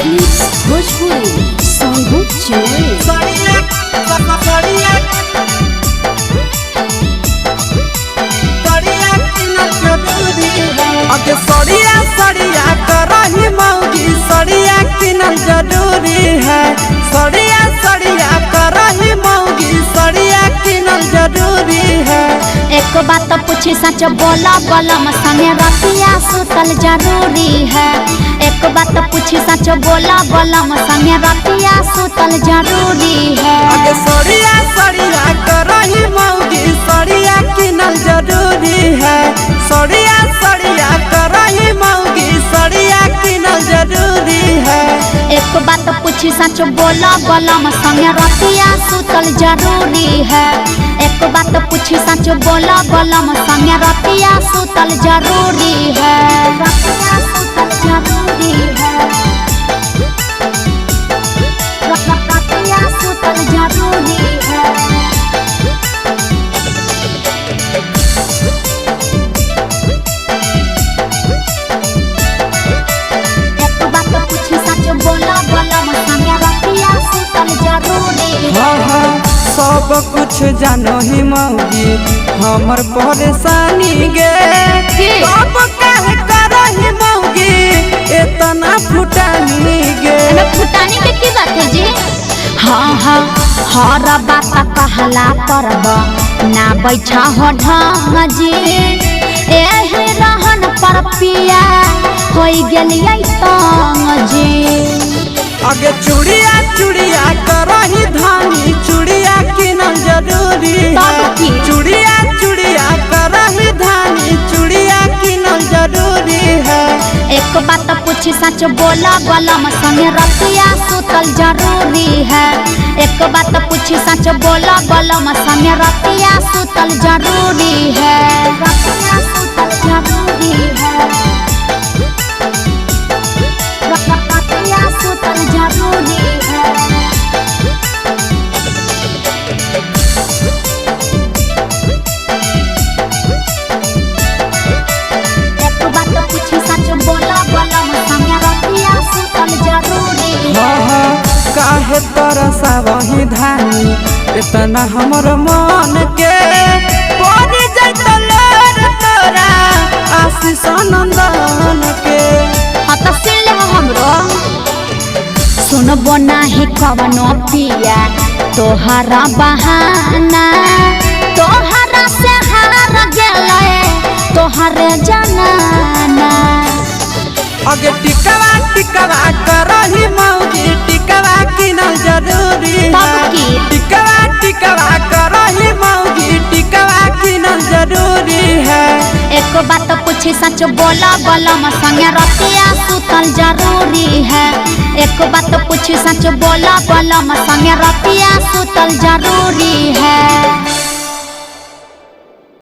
Mix Bhojpuri Sonu Chennai. अगे सड़िया सड़िया करही मौगी सड़िया किनल जरूरी है। सड़िया सड़िया करही मौगी सड़िया किनल जरूरी है। एक बात पूछी सच बोला बलम संगे रतिया सुतल जरूरी है। एक बात पूछी सच बोला बलम संगे रतिया सुतल जरूरी है। अगे सड़िया सड़िया करही मौगी सड़िया किनल जरूरी है। सड़िया सड़िया करही मौगी सड़िया किनल जरूरी है। एक बात पूछी सच बोला बलम संगे रतिया सुतल जरूरी है। एक बात पूछी सच बोला बलम संगे रतिया सुतल जरूरी है। रतिया सुतल जरूरी है। रतिया सुतल जरूरी है। एक बात पूछी सच बोला बलम संगे रतिया सुतल जरूरी है। हाँ हाँ सब कुछ जानो ही मौगी हमर परेशानी गे। की? सब काहे करही मौगी इतना फुटानी गे। एमे फुटानी के की बात है जी? हाँ हाँ हर बात कहला परब ना बैठा हो ढंग जी। एही रहन पर पिया होई गेलियै तंग जी। आगे चूड़िया चूड़िया करही धानी चूड़िया किनल जरूरी है। तब की? चूड़िया चूड़िया करही धानी चूड़िया किनल जरूरी है। एक बात पूछी सच बोला बलम संगे रतिया सुतल जरूरी है। एक बात पूछी सच बोला बलम संगे रतिया सुतल जरूरी है। रतिया सुतल जरूरी है। रतिया सुतल जरूरी है। एक बात पूछी सच बोला बलम संगे रतिया सुतल जरूरी है। हाँ हाँ काहे तरसावही धानी इतना हमर मन के पड़ी जाइत लोर तोरा आशीष नंदन के। हाँ त सुन ले हमरो। सुनबो नाही कवनो पिया तोहरा बहाना, तोहरा से हार गेलै तोहरे जनाना। अगे टिकवा टिकवा करही मौगी टिकवा किनल जरूरी है। तब की? टिकवा टिकवा करही मौगी टिकवा किनल जरूरी है। एक बात पूछी सच बोला बलम संगे रतिया सुतल जरूरी है। एक बात पूछी सच बोला बलम संगे रतिया सुतल जरूरी है।